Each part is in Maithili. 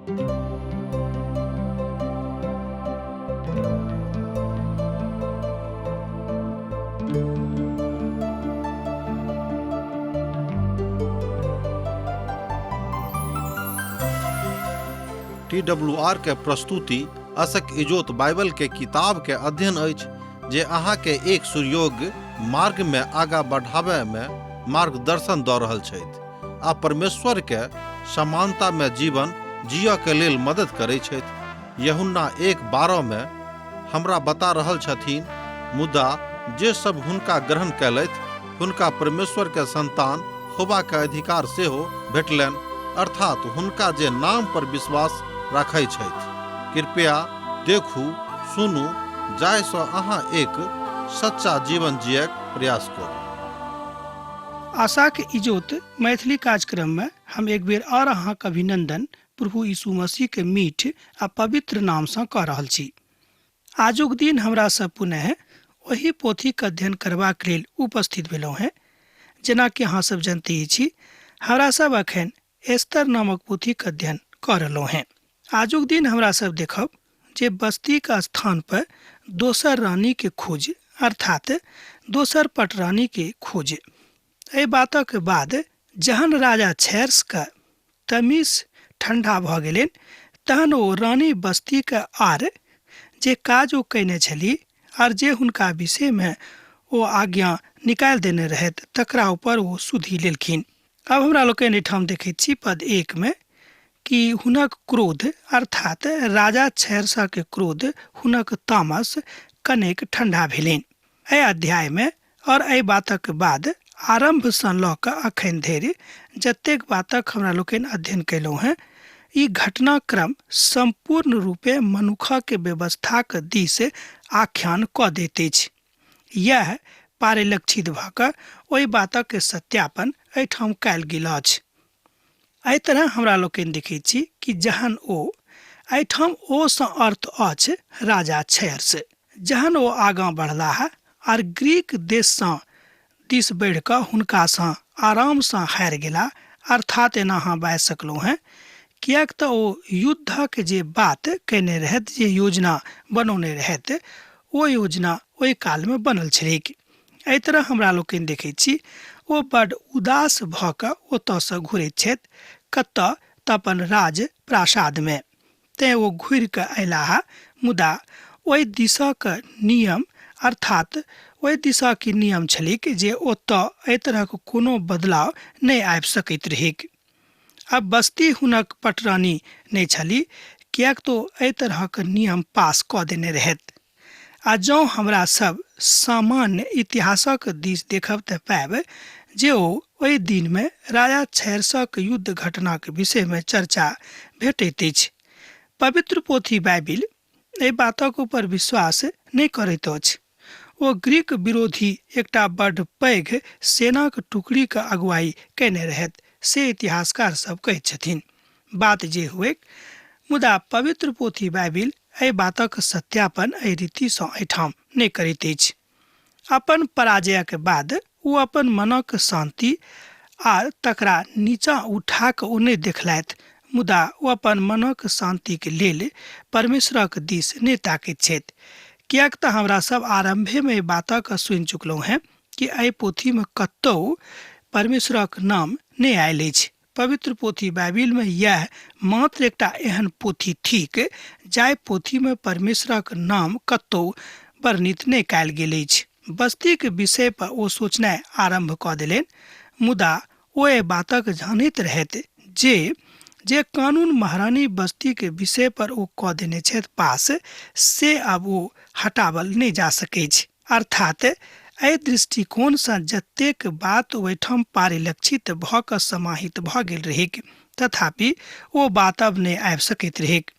टी डब्ल्यू आर के प्रस्तुति असक इजोत बाइबल के किताब के अध्ययन अछि जे अहाँ के एक सुयोग्य मार्ग में आगा बढ़ाबय में मार्गदर्शन दऽ रहल छथि आ परमेश्वर के समानता में जीवन जियऽ के लेल मदद करै छथि। यूहन्ना 1:12 में हमरा बता रहल छथिन, मुदा जे सब हुनका ग्रहण कयलथि हुनका परमेश्वर के संतान होबा के अधिकार सेहो भेटलनि, अर्थात हुनका जे नाम पर विश्वास राखै छथि। कृपया देखू, सुनू, जाहि सँ अहाँ एक सच्चा जीवन जियक प्रयास करू। आशाक इजोत मैथिली कार्यक्रम में हम एक बेर और अहाँक अभिनंदन प्रभु यीशु मसीह के मीठ आ पवित्र नाम सँ कऽ रहल छी। आजुक दिन हमरा सब पुनः ओहि पोथीक अध्ययन करबाक लेल उपस्थित भेलहुँ हेँ। जेना कि अहाँ सब जनते ही छी, हमरा सब अखन एस्तर नामक पोथीक अध्ययन कऽ रहलहुँ हेँ। आजुक दिन हमरा सब देखब जे बस्तीक स्थान पर दोसर रानी के खोज, अर्थात दोसर पटरानी के खोज। एहि बातक बाद जहन राजा छैर्स के तमीस ठंडा भऽ गेलनि तहन ओ रानी बस्ती के आर जे काज ओ कयने छली आर जे हुनका विषय में ओ आज्ञा निकालि देने रहथि तकरा ऊपर ओ सुधि लेलखिन। आब हमरा लोकनि एहिठाम देखैत छी पद 1 में कि हुनक क्रोध अर्थात राजा छैरसा के क्रोध, हुनक तामस कनेक ठंडा भेलनि। एहि अध्याय में और एहि बातक बाद आरंभ सँ लऽ कऽ अखन धरि जतेक बातक हमरा लोकनि अध्ययन कयलहुँ हेँ, ई घटनाक्रम सम्पूर्ण रूपे मनुखक व्यवस्थाक दिस आख्यान कऽ दैत अछि। यैह पारिलक्षित भऽ कऽ ओहि बातक सत्यापन एहिठाम कयल गेल अछि। एहि तरह हमरा लोकनि देखैत छी कि जहन ओ, एहिठाम ओ सँ अर्थ अछि राजा छैर्स, जहन ओ आगाँ बढ़लाह आर ग्रीक देश सँ दिस बढ़ि कऽ हुनका सँ आराम सँ हारि गेलाह, अर्थात एना अहाँ बाजि सकलहुँ हेँ, किएक तँ ओ युद्धक जे बात कयने रहथि, जे योजना बनौने रहथि, ओ योजना ओहि कालमे बनल छलैक। एहि तरह हमरा लोकनि देखैत छी ओ बड उदास भऽ कऽ ओतऽसँ घुरैत छथि, कतऽ तऽ अपन राज प्रासादमे। तेँ ओ घुरि कऽ अयलाह, मुदा ओहि दिसक नियम अर्थात ओहि दिसक ई नियम छलैक जे ओतऽ एहि तरहक कोनो बदलाव नहि आबि सकैत रहैक। आब बस्ती हुनक पटरानी नहि छली, किएक तऽ ओ एहि तरहक नियम पास कऽ देने रहथि। आ जँ हमरा सब सामान्य इतिहासक दिस देखब तऽ पायब जे ओ ओहि दिनमे राजा छैरसक युद्ध घटनाक विषयमे चर्चा भेटैत अछि। पवित्र पोथी बाइबिल एहि बातक ऊपर विश्वास नहि करैत अछि। ओ ग्रीक विरोधी एकटा बड्ड पैघ सेनाक टुकड़ीक अगुवाई कयने रहथि से इतिहासकार सब कहैत छथिन। बात जे हुएक, मुदा पवित्र पोथी बाइबिल एहि बातक सत्यापन एहि रीतिसँ एहिठाम नहि करैत अछि। अपन पराजयक बाद ओ अपन मनक शान्ति आर तकरा नीचाँ उठा कऽ ओ नहि देखलथि, मुदा ओ अपन मनक शान्तिक लेल परमेश्वरक दिस नहि ताकैत छथि। किएक तँ हमरा सब आरम्भेमे एहि बातक सुनि चुकलहुँ हेँ कि एहि पोथीमे कतहु परमेश्वरक नाम नहि आयल अछि। पवित्र पोथी बाइबिलमे यैह मात्र एकटा एहन पोथी थिक जाहि पोथीमे परमेश्वरक नाम कतहु वर्णित नहि कयल गेल अछि। बस्तीक विषय पर ओ सोचनाइ आरम्भ कऽ देलनि, मुदा ओ एहि बातक जानैत रहथि जे जे कानून महारानी बस्तीक विषय पर ओ कऽ देने छथि पास, से आब ओ हटाबल नहि जा सकैछ। अर्थात् एहि दृष्टिकोणसँ जतेक बात ओहिठाम पारिलक्षित भऽ कऽ समाहित भऽ गेल रहैक, तथापि ओ बात आब नहि आबि सकैत रहैक।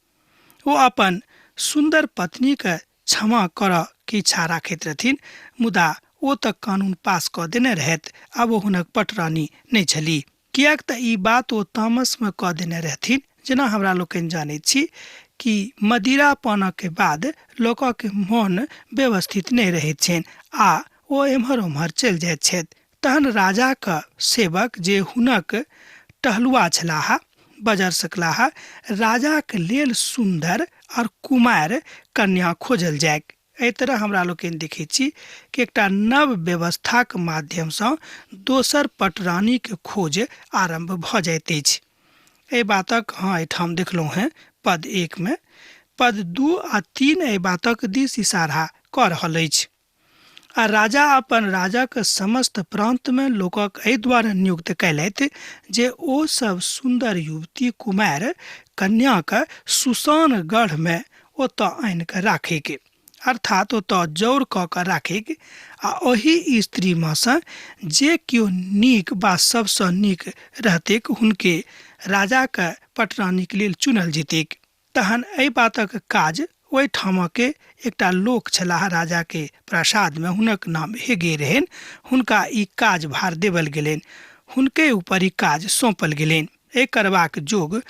ओ अपन सुन्दर पत्नीकेँ क्षमा करऽ के इच्छा राखैत रहथिन, मुदा ओ तऽ कानून पास कऽ देने रहथि, आब ओ हुनक पटरानी नहि छलीह। किएक तऽ ई बात ओ तामसमे कऽ देने रहथिन। जेना हमरा लोकनि जानैत छी कि मदिरा पानक बाद लोकक मन व्यवस्थित नहि रहैत छनि आ ओ एम्हर ओम्हर चलि जाइत छथि। तहन राजाक सेवक जे हुनक टहलुआ छलाह, बजर सकलाह, राजाक लेल सुन्दर आओर कुमारि कन्या खोजल जाय। एहि तरह हमरा लोकनि देखैत छी कि एकटा नव व्यवस्थाक माध्यमसँ दोसर पटरानीक खोज आरम्भ भऽ जाइत अछि। एहि बातक अहाँ एहिठाम देखलहुँ हेँ पद 1 मे। पद 2 आ 3 एहि बातक दिस इशारा कऽ रहल अछि। आ राजा अपन राजाक समस्त प्रान्तमे लोकक एहि द्वारे नियुक्त कयलथि जे ओ सब सुन्दर युवती कुमारि कन्याके सुशानगढ़मे ओतऽ आनि कऽ राखैके, अर्थात ओतऽ जौर कऽ कऽ राखैक, आ ओहि स्त्रीमे सँ जे केओ नीक वा सबसँ नीक रहतैक हुनके राजाके पटरानीक लेल चुनल जेतैक। तहन एहि बातक काज ओहिठामके एकटा लोक छलाह राजाके प्रासादमे, हुनक नाम हेगे रहनि, हुनका ई काज भार देबल गेलनि, हुनके ऊपर ई काज सौंपल गेलनि। एहि करबाक जोग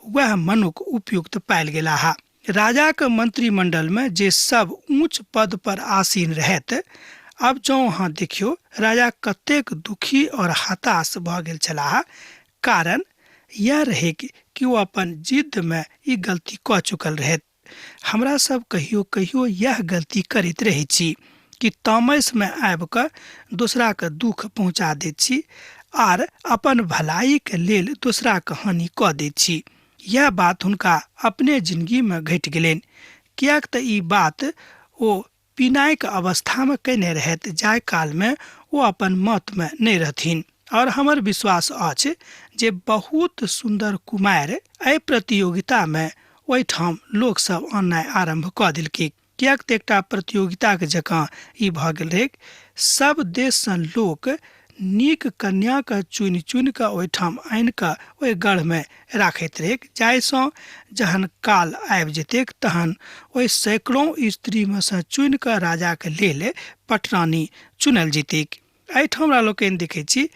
वएह मनुख उपयुक्त पायल गेलाह। राजाक मंत्रिमंडलमे जे सब ऊँच पद पर आसीन रहैत, आब जँ अहाँ देखियौ राजा कतेक दुखी और हताश भऽ गेल छलाह। कारण यैह रहैक कि ओ अपन जिद्दमे ई गलती कऽ चुकल रहैत। हमरा सब कहियो कहियो यैह गलती करैत रहैत छी कि तामसमे आबि कऽ दोसराके दुख पहुँचा दैत छी आर अपन भलाइके लेल दोसराके हानि कऽ दैत छी। यैह बात हुनका अपने जिनगीमे घटि गेलनि, किएक तऽ ई बात ओ पीनाइक अवस्थामे कयने रहथि जाहि कालमे ओ अपन मतमे नहि रहथिन। आओर हमर विश्वास अछि जे बहुत सुन्दर कुमारि एहि प्रतियोगितामे ओहिठाम लोकसभ आननाइ आरम्भ कऽ देलकै, किएक तऽ एकटा प्रतियोगिताक जकाँ ई भऽ गेल रहैक। सब देशसँ लोक नीक कन्याके चुनि चुनि कऽ ओहिठाम आनि कऽ ओहि गढ़मे राखैत रहैक, जाहिसँ जहन काल आबि जेतैक तहन ओहि सैकड़ों स्त्रीमे सँ चुनि कऽ राजाक लेल पटरानी चुनल जेतैक। एहिठाम हमरा लोकनि देखैत छी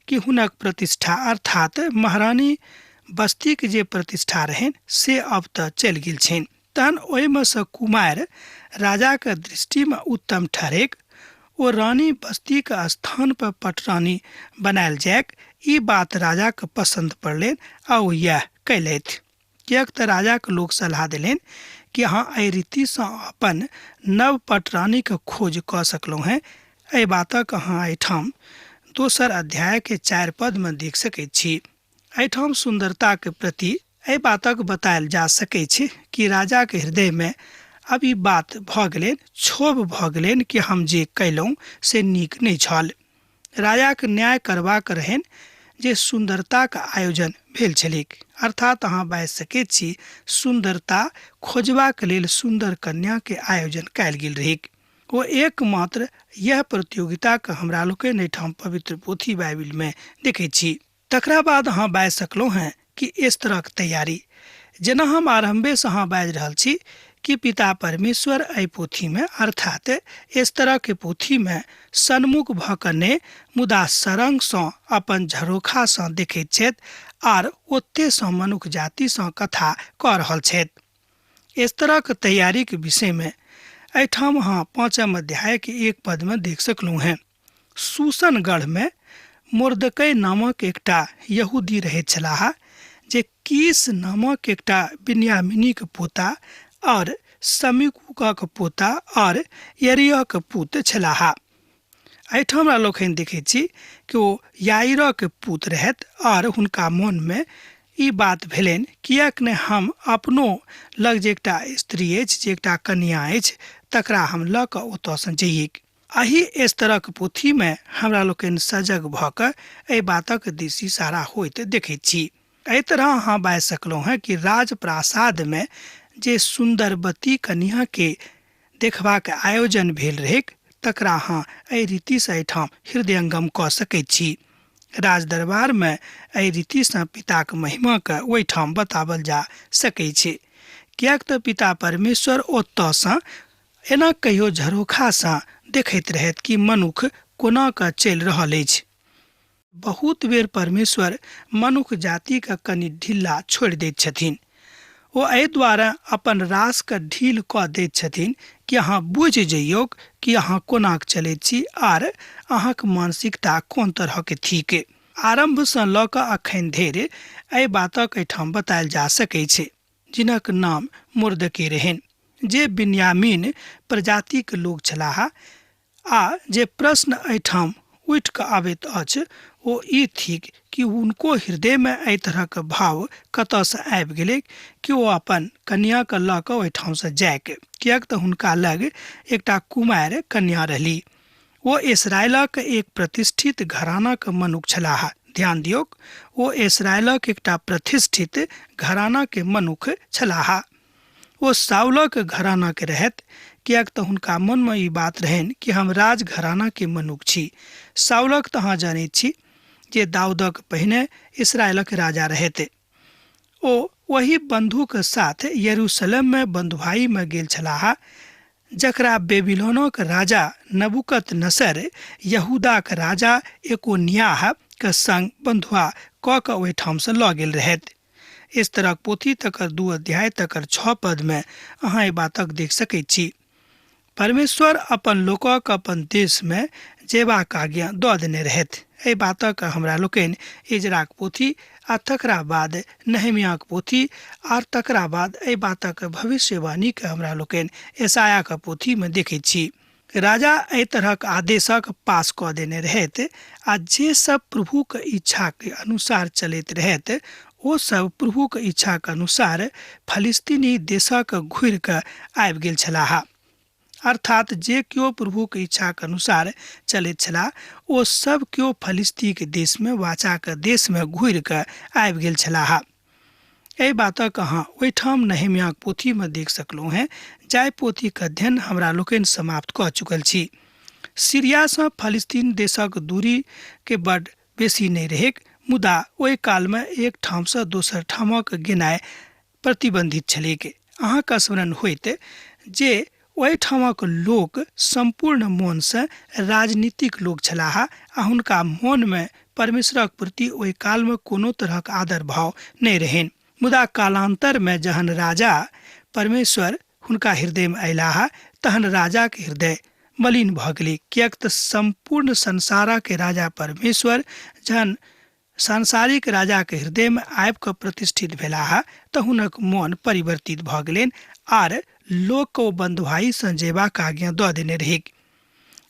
कि हुनक प्रतिष्ठा अर्थात महारानी बस्तीक जे प्रतिष्ठा रहनि से अब तऽ चलि गेल छनि। तहन ओहिमे सँ कुमारि राजाक दृष्टिमे उत्तम ठहरैक, ओ रानी बस्तीक स्थान पर पटरानी बनायल जाइक, ई बात राजाके पसन्द पड़लनि आ ओ इएह कयलथि। किएक तऽ राजाके लोक सलाह देलनि कि अहाँ एहि रीतिसँ अपन नव पटरानीके खोज कऽ सकलहुँ हेँ। एहि बातक अहाँ एहिठाम दोसर अध्यायके 4 पदमे देख सकैत छी। एहिठाम सुन्दरताके प्रति एहि बातक बतायल जा सकैछ कि राजाके हृदयमे अब ई बात भऽ गेलनि, क्षोभ भऽ गेलनि कि हम जे कयलहुँ से नीक नहि छल। राजाके न्याय करबाक रहनि जे सुन्दरताक आयोजन भेल छलैक, अर्थात अहाँ बाजि सकैत छी सुन्दरता खोजबाक लेल सुन्दर कन्याके आयोजन कयल गेल रहैक। ओ एकमात्र यह प्रतियोगिताके हमरा लोकनि एहिठाम पवित्र पोथी बाइबिलमे देखैत छी। तकरा बाद अहाँ बाजि सकलहुँ हेँ कि इस तरहक तैयारी, जेना हम आरम्भेसँ अहाँ बाजि रहल छी कि पिता परमेश्वर एहि पोथीमे अर्थात इस तरहके पोथीमे सन्मुख भऽ कऽ नहि मुदा सरंगसँ अपन झरोखासँ देखैत छथि आर ओतेसँ मनुख जातिसँ कथा कऽ रहल छथि। इस तरहक तैयारीके विषयमे एहिठाम अहाँ 5 अध्यायके 1 पदमे देख सकलहुँ हेँ। सुसनगढ़मे मोर्दकै नामक एकटा यहूदी रहैत छलाह जे कीस नामक एकटा बिन्यामिनीक पोता और समीकूकक पोता और यरियक पुत छलाह। एहिठाम हमरा लोकनि देखैत छी कि ओ याइरक पुत रहथि और हुनका मोनमे ई बात भेलनि किएक नहि हम अपनो लग जे एकटा स्त्री अछि, जे एकटा कन्या अछि, तकरा हम लऽ कऽ ओतऽसँ जइऐक। एहि स्तरक पोथीमे हमरा लोकनि सजग भऽ कऽ एहि बातक दिस इशारा होइत देखैत छी। एहि तरह अहाँ बाजि सकलहुँ हेँ कि राजप्रासादमे जे सुन्दरवती कन्याके देखबाक आयोजन भेल रहैक तकरा अहाँ एहि रीतिसँ एहिठाम हृदयंगम कऽ सकैत छी। राजदरबारमे एहि रीतिसँ पिताक महिमाके ओहिठाम बताओल जा सकैत छै, किएक तऽ पिता परमेश्वर ओतऽसँ एना कहियो झरोखासँ देखैत रहथि कि मनुख कोना कऽ चलि रहल अछि। बहुत बेर परमेश्वर मनुख जातिके कनि ढिल्ला छोड़ि दैत छथिन। ओ एहि द्वारे अपन रासके ढील कऽ दैत छथिन कि अहाँ बुझि जइयौक कि अहाँ कोना कऽ चलैत छी आर अहाँक मानसिकता कोन तरहके थिक। आरम्भसँ लऽ कऽ अखन धरि एहि बातक एहिठाम बतायल जा सकैत छै, जिनक नाम मोर्दके रहनि, जे बिन्यामीन प्रजातिक लोक छलाह। आ जे प्रश्न एहिठाम उठि कऽ आबैत अछि ओ ई थिक कि हुनको हृदयमे एहि तरहक भाव कतयसँ आबि गेलै कि ओ अपन कन्याके लऽ कऽ ओहिठामसँ जायके, किएक तऽ हुनका लग एकटा कुमारि कन्या रहली। ओ इसराइलक एक प्रतिष्ठित घरानाक मनुख छलाह। ध्यान दियौक, ओ इसराइलक एकटा प्रतिष्ठित घरानाके मनुख छलाह। ओ साउलक घरानाके रहैत, किएक तऽ हुनका मनमे ई बात रहनि कि हम राज घरानाके मनुख छी। साउलक तऽ अहाँ जनैत छी जे दाऊदक पहिने इसराइलक राजा रहैत। ओ ओहि बन्धुक साथ यरूशलेममे बन्धुआईमे गेल छलाह, जकरा बेबीलोनक राजा नबूकदनेस्सर यहूदाक राजा एकोन्याह के संग बन्धुआ कऽ कऽ ओहिठामसँ लऽ गेल रहैत। इस तरहक पोथी तकर 2 अध्याय तकर 6 पदमे अहाँ एहि बातक देख सकैत छी। परमेश्वर अपन लोकक अपन देशमे जेबाक आज्ञा दऽ देने रहथि। एहि बातक हमरा लोकनि इजराक पोथी आ तकरा बाद नहेमियाक पोथी आर तकरा बाद एहि बातक भविष्यवाणीके हमरा लोकनि यशायाक पोथीमे देखैत छी। राजा एहि तरहक आदेशक पास कऽ देने रहथि आ जे सब प्रभुक इच्छाके अनुसार चलैत रहथि ओ सब प्रभुक इच्छाके अनुसार फलिस्तीनी देशक घुरि कऽ आबि गेल छलाह। अर्थात जे केओ प्रभुक इच्छाके अनुसार चलैत छलाह ओ सब केओ फलिस्तीके देशमे वाचाके देशमे घुरि कऽ आबि गेल छलाह। एहि बातक अहाँ ओहिठाम नहेमियाक पोथीमे देख सकलहुँ हेँ, जाहि पोथीक अध्ययन हमरा लोकनि समाप्त कऽ चुकल छी। सीरियासँ फलिस्तीन देशक दूरीके बड बेसी नहि रहैक, मुदा ओहि कालमे एक ठामसँ दोसर ठामक गेनाइ प्रतिबंधित छलैक। अहाँके स्मरण होइत जे ओहिठामक लोक सम्पूर्ण मोनसँ राजनीतिक लोक छलाह आ हुनका मोनमे परमेश्वरक प्रति ओहि कालमे कोनो तरहक आदर भाव नहि रहनि। मुदा कालान्तरमे जहन राजा परमेश्वर हुनका हृदयमे अयलाह तहन राजाक हृदय मलिन भऽ गेलै, किएक तऽ सम्पूर्ण संसारक राजा परमेश्वर जहन सांसारिक राजाक हृदयमे आबि कऽ प्रतिष्ठित भेलाह तऽ हुनक मोन परिवर्तित भऽ गेलनि आर लोकके ओ बन्धुआईसँ जेबाक आज्ञा दऽ देने रहैक।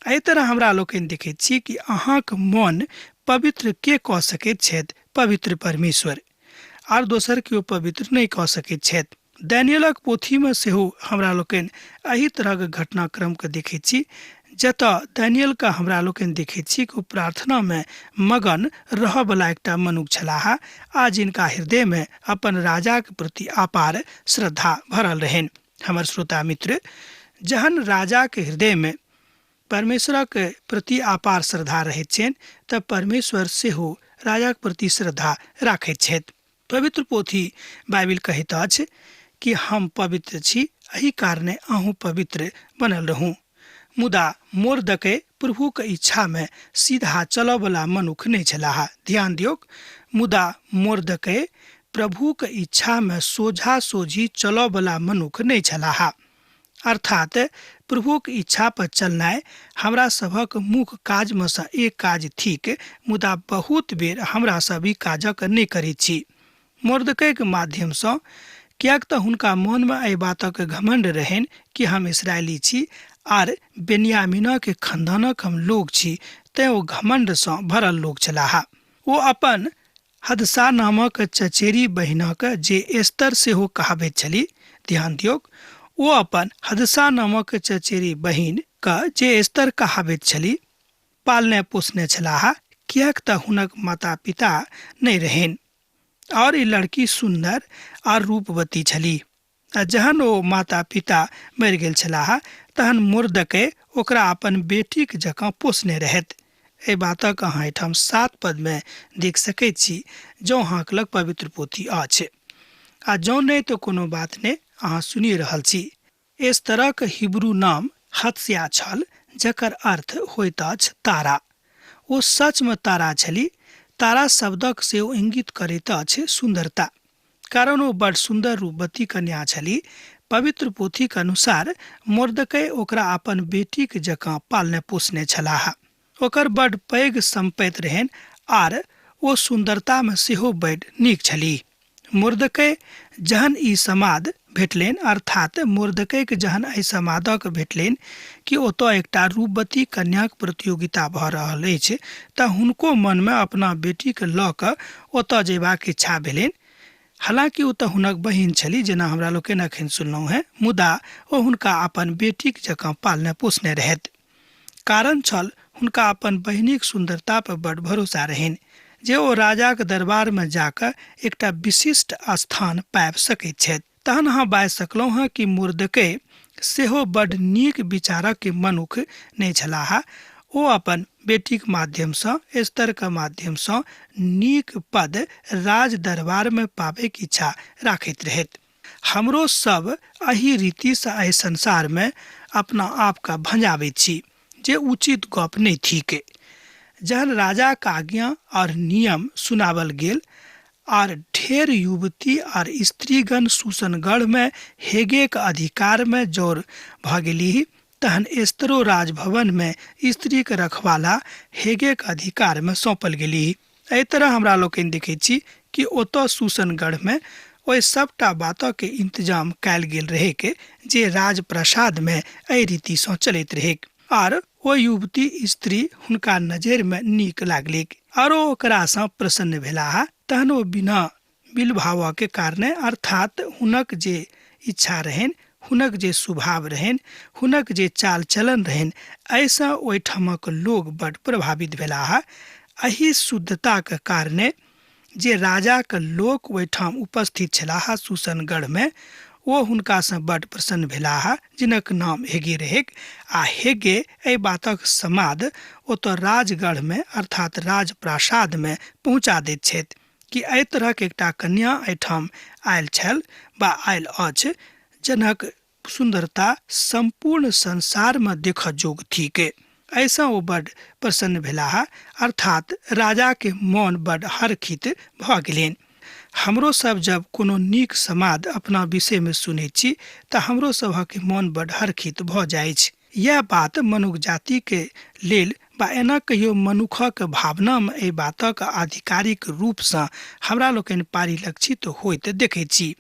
एहि तरह हमरा लोकनि देखैत छी कि अहाँक मोन पवित्र के कऽ सकैत छथि? पवित्र परमेश्वर। आर दोसर केओ पवित्र नहि कऽ सकैत छथि। डैनियलक पोथीमे सेहो हमरा लोकनि एहि तरहक घटनाक्रमके देखैत छी, जतऽ डैनियलके हमरा लोकनि देखैत छी कि ओ प्रार्थनामे मगन रहऽवला एकटा मनुख छलाह आ जिनका हृदयमे अपन राजाक प्रति अपार श्रद्धा भरल रहनि। हमर श्रोता मित्र, जहन राजाक हृदयमे परमेश्वरक प्रति अपार श्रद्धा रहैत छनि तऽ परमेश्वर सेहो राजाक प्रति श्रद्धा राखैत छथि। पवित्र पोथी बाइबिल कहैत अछि कि हम पवित्र छी, एहि कारणे अहूँ पवित्र बनल रहू। मुदा मोर्दकै प्रभुक इच्छामे सीधा चलऽवला मनुख नहि छलाह। ध्यान दियौक, मुदा मोर्दकै प्रभुक इच्छामे सोझा सोझी चलऽवला मनुख नहि छलाह। अर्थात प्रभुक इच्छा पर चलनाइ हमरा सभक मुख्य काजमे सँ एक काज थिक, मुदा बहुत बेर हमरा सब ई काजक नहि करैत छी। मोर्दकैक माध्यमसँ, किएक तऽ हुनका मोनमे एहि बातक घमण्ड रहनि कि हम इसराइली छी आर बेन्यामीनक खानदानक हम लोक छी, तेँ ओ घमण्डसँ भरल लोक छलाह। ओ अपन हदसा नामक चचेरी बहिनक, जे एस्तर सेहो कहाबैत छली, ध्यान दियौक, ओ अपन हदसा नामक चचेरी बहिन क जे एस्तर कहाबैत छली पालने पोसने छलाह, किएक तऽ हुनक माता पिता नहि रहनि और ई लड़की सुन्दर आर रूपवती छली। आ जहन ओ माता पिता मरि गेल छलाह तहन मोर्दकै ओकरा अपन बेटीक जकाँ पोसने रहथि। एहि बातक अहाँ एहिठाम 7 पदमे देख सकैत छी, जँ अहाँक लग पवित्र पोथी अछि। आ जँ नहि तऽ कोनो बात नहि, अहाँ सुनि रहल छी। एस्तरक हिब्रू नाम हत्स्या छल, जकर अर्थ होइत अछि तारा। ओ सचमे तारा छली। तारा शब्दक सेहो इंगित करैत अछि सुन्दरता, कारण ओ बड़ सुन्दर रूपवती कन्या छली। पवित्र पोथीक अनुसार मोर्दकै ओकरा अपन बेटीक जकाँ पालने पोसने छलाह। ओकर बड़ पैघ सम्पत्ति रहनि आर ओ सुन्दरतामे सेहो बड़ नीक छलीह। मोर्दकै जहन ई समाद भेटलनि, अर्थात मोर्दकैके जहन एहि समादक भेटलनि कि ओतऽ एकटा रूपवती कन्याक प्रतियोगिता भऽ रहल अछि, तऽ हुनको मनमे अपना बेटीके लऽ कऽ ओतऽ जयबाक इच्छा भेलनि। हालाँकि ओ तऽ हुनक बहिन छली, जेना हमरा लोकनि अखन सुनलहुँ हेँ, मुदा ओ हुनका अपन बेटीक जकाँ पालने पोसने रहथि। कारण छल हुनका अपन बहिनीक सुन्दरता पर बड़ भरोसा रहनि जे ओ राजाक दरबारमे जाकऽ एकटा विशिष्ट स्थान पाबि सकैत छथि। तहन अहाँ बाजि सकलहुँ हेँ कि मोर्दकै सेहो बड्ड नीक विचारक मनुख नहि छलाह। ओ अपन बेटीक माध्यमसँ, एस्तरके माध्यमसँ नीक पद राज दरबारमे पाबैके इच्छा राखैत रहथि। हमरो सब एहि रीतिसँ एहि संसारमे अपना आपके भँजाबैत छी, जे उचित गप नहि थिक। जहन राजाक आज्ञा और नियम सुनावल गेल आर ढेर युवती आर स्त्रीगण सुसनगढ़मे हेगेक अधिकारमे जौर भऽ गेलीह, तहन एस्तरो राजभवनमे स्त्रीक रखवाला हेगेक अधिकारमे सौंपल गेलीह। एहि तरह हमरा लोकनि देखैत छी कि ओतऽ सुसनगढ़मे ओहि सबटा बातके इंतजाम कयल गेल रहैक जे राजप्रासादमे एहि रीतिसँ चलैत रहैक। आर ओ युवती स्त्री हुनका नजरिमे नीक लागलिक आर ओ ओकरासँ प्रसन्न भेलाह। तहन ओ बिना बिलभावके कारणे, अर्थात हुनक जे इच्छा रहनि, हुनक जे स्वभाव रहनि, हुनक जे चाल चलन रहनि, एहिसँ ओहिठामक लोक बड प्रभावित भेलाह। एहि शुद्धताक कारणे जे राजाक लोक ओहिठाम उपस्थित छलाह सुसनगढ़मे, ओ हुनकासँ बड प्रसन्न भेलाह, जिनक नाम हेगे रहैक। आ हेगे एहि बातक समाद ओतऽ राजगढ़मे अर्थात राजप्रासादमे पहुँचा दैत छथि कि एहि तरहक एकटा कन्या एहिठाम आयल छल वा आयल अछि, जनक सुन्दरता सम्पूर्ण संसारमे देखऽ जोग थिक। एहिसँ ओ बड प्रसन्न भेलाह, अर्थात राजाके मन बड हर्षित भऽ गेलनि। हमरो सब जब कोनो नीक समाद अपना विषयमे सुनैत छी तऽ हमरो सभक मन बड हर्षित भऽ जाइछ। यैह बात मनुख जातिके लेल वा एना कहियो मनुखक भावनामे एहि बातक आधिकारिक रूपसँ हमरा लोकनि परिलक्षित होइत देखैत छी,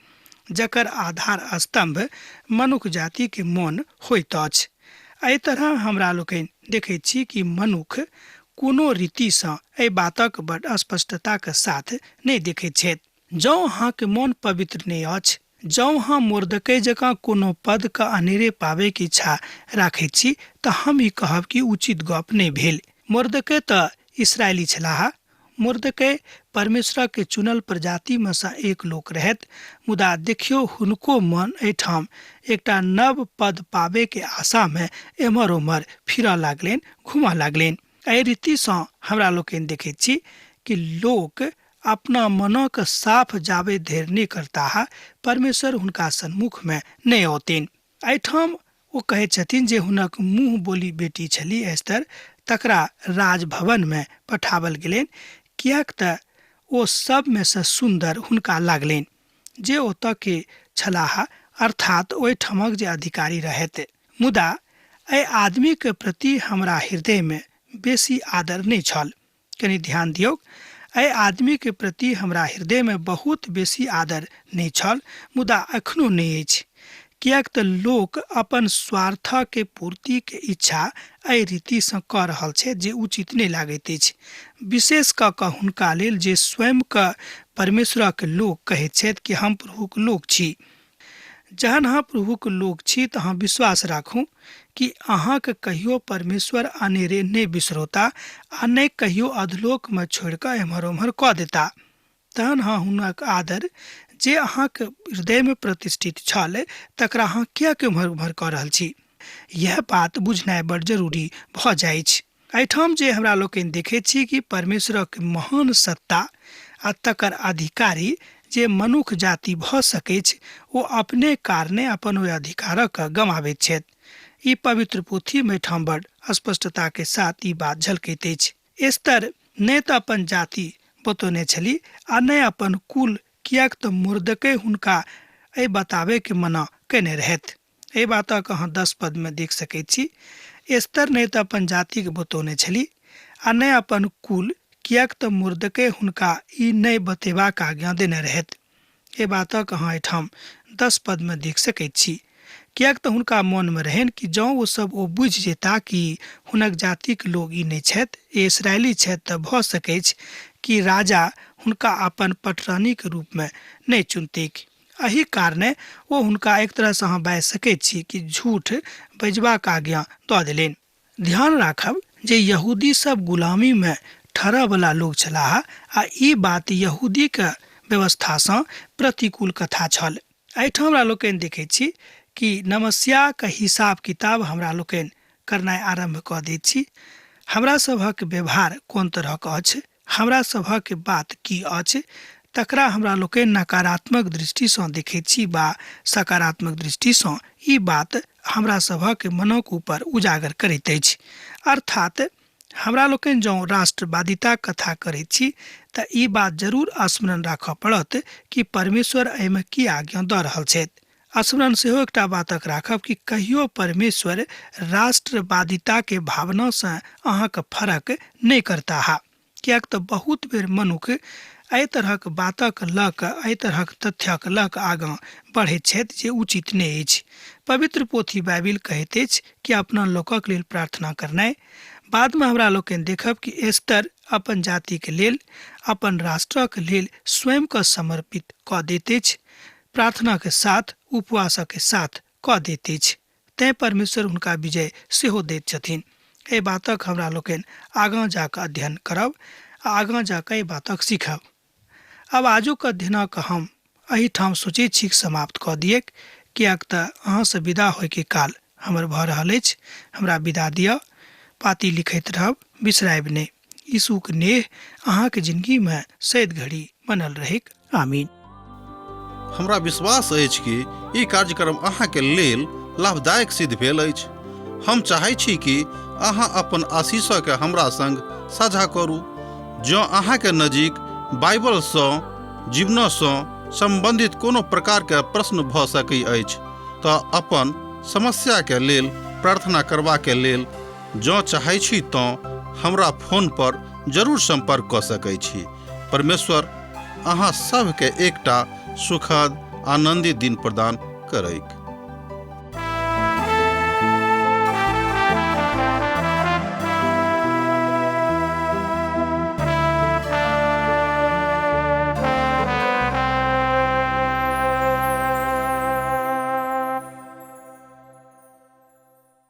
जकर आधार स्तम्भ मनुख जातिके मन होइत अछि। एहि तरह हमरा लोकनि देखैत छी कि मनुख कोनो रीतिसँ एहि बातक बड स्पष्टताक साथ नहि देखैत छथि। जँ अहाँके मन पवित्र नहि अछि, जँ अहाँ मोर्दकै जकाँ कोनो पदके अनेरे पाबैके इच्छा राखैत छी, तऽ हम ई कहब कि उचित गप नहि भेल। मोर्दकै तऽ इसराइली छलाह। मोर्दकै परमेश्वरके चुनल प्रजातिमे सँ एक लोक रहथि, मुदा देखियौ हुनको मन एहिठाम एकटा नव पद पाबैके आशामे एम्हर ओम्हर फिरऽ लागलनि, घूमऽ लागलनि। एहि रीतिसँ हमरा लोकनि देखैत छी कि लोक अपना मनक साफ जाबे धरि नहि करताह, परमेश्वर हुनका सन्मुखमे नहि औतीन। एहिठाम ओ कहैत छथिन जे हुनक मुँह बोली बेटी छली एस्तर, तकरा राजभवनमे पठावल गेलनि, किएक तऽ ओ सबमे सँ सुन्दर हुनका लागलनि जे ओतऽ के छलाह, अर्थात ओहिठामक जे अधिकारी रहथि। मुदा एहि आदमीके प्रति हमरा हृदयमे बेसी आदर नहि छल। कनि ध्यान दियौक, एहि आदमीके प्रति हमरा हृदयमे बहुत बेसी आदर नहि छल, मुदा एखनो नहि अछि, किएक तऽ लोक अपन स्वार्थके पूर्तिके इच्छा एहि रीतिसँ कऽ रहल छथि जे उचित नहि लागैत अछि, विशेष कऽ कऽ हुनका लेल जे स्वयंके परमेश्वरक लोक कहैत छथि कि हम प्रभुक लोक छी। जहन अहाँ प्रभुक लोक छी तऽ अहाँ विश्वास राखू कि अहाँके कहियो परमेश्वर अनेरे नहि बिसरौता आ नहि कहियो अधलोकमे छोड़ि कऽ एम्हर ओम्हर कऽ देता। तहन अहाँ हुनक आदर जे अहाँके हृदयमे प्रतिष्ठित छल तकरा अहाँ किएक एम्हर ओम्हर कऽ रहल छी? इएह बात बुझनाइ बड़ जरूरी भऽ जाइछ। एहिठाम जे हमरा लोकनि देखैत छी कि परमेश्वरक महान सत्ता आ तकर अधिकारी जे मनुख जाति भऽ सकैछ, ओ अपने कारणे अपन ओहि अधिकारक गमाबैत छथि। ई पवित्र पोथीमे एहिठाम बड़ स्पष्टताके साथ ई बात झलकैत अछि। एस्तर नहि तऽ अपन जाति बतौने छली आ नहि अपन कुल, किएक तऽ मोर्दकै हुनका एहि बताबैके मना कयने रहथि। एहि बातक अहाँ 10 पदमे देख सकैत छी। एस्तर नहि तऽ अपन जातिके बतौने छली आ नहि अपन कुल, किएक तऽ मुर्दके हुनका ई नहि बतेबाक आज्ञा देने रहथि। एहि बातक अहाँ एहिठाम 10 पदमे देख सकैत छी। किएक तऽ हुनका मोनमे रहनि कि जँ ओ सब ओ बुझि जेता कि हुनक जातिक लोक ई नहि छथि, ई इसराइली छथि, तऽ भऽ सकैछ कि राजा हुनका अपन पटरानीक रूपमे नहि चुनतैक। एहि कारणे ओ हुनका एक तरहसँ अहाँ बाजि सकैत छी कि झूठ बजबाक आज्ञा दऽ देलनि। ध्यान राखब जे यहूदी सब गुलामी में ठहरऽ वला लोक छलाह आ ई बात यहूदीक व्यवस्थासँ प्रतिकूल कथा छल। एहिठाम हमरा लोकनि देखैत छी कि नमस्याक हिसाब किताब हमरा लोकनि करनाइ आरम्भ कऽ दैत छी। हमरा सभक व्यवहार कोन तरहक अछि, हमरा सभक बात की अछि, तकरा हमरा लोकनि नकारात्मक दृष्टिसँ देखैत छी बा सकारात्मक दृष्टिसँ, ई बात हमरा सभक मनक ऊपर उजागर करैत अछि। अर्थात हमरा लोकनि जँ राष्ट्रवादिताक कथा करैत छी तऽ ई बात जरूर स्मरण राखऽ पड़त कि परमेश्वर एहिमे की आज्ञा दऽ रहल छथि। स्मरण सेहो एकटा बातक राखब कि कहियो परमेश्वर राष्ट्रवादिताके भावनासँ अहाँके फरक नहि करताह, किएक तऽ बहुत बेर मनुख एहि तरहक बातक लऽ कऽ, एहि तरहक तथ्यक लऽ कऽ आगाँ बढ़ैत छथि जे उचित नहि अछि। पवित्र पोथी बाइबिल कहैत अछि कि अपना लोकक लेल प्रार्थना करनाइ। बादमे हमरा लोकनि देखब कि एस्तर अपन जातिके लेल, अपन राष्ट्रक लेल स्वयंके समर्पित कऽ दैत अछि, प्रार्थनाके साथ, उपवासके साथ कऽ दैत अछि। तेँ परमेश्वर हुनका विजय सेहो दैत छथिन। एहि बातक हमरा लोकनि आगाँ जा कऽ अध्ययन करब आ आगाँ जा कऽ एहि बातक सीखब। आब आजुक अध्ययनक हम एहिठाम सोचैत छी समाप्त कऽ दिऐक, किएक तऽ अहाँसँ विदा होइके काल हमर भऽ रहल अछि। हमरा विदा दिअ। पाती लिखैत रहब, बिसरायब नहि। यीशुक नेह अहाँक जिनगीमे सैद घड़ी बनल रहैक। आमीन। हमरा विश्वास अछि कि ई कार्यक्रम अहाँके लेल लाभदायक सिद्ध भेल अछि। हम चाहै छी कि अहाँ अपन आशीषके हमरा संग साझा करू। जँ अहाँके नजीक बाइबलसँ जीवनसँ सम्बन्धित कोनो प्रकारके प्रश्न भऽ सकै अछि तऽ अपन समस्याके लेल प्रार्थना करबाके लेल जँ चाहै छी तँ हमरा फोन पर जरूर सम्पर्क कऽ सकै छी। परमेश्वर अहाँ सभके एकटा सुखद आनन्दित दिन प्रदान करैक।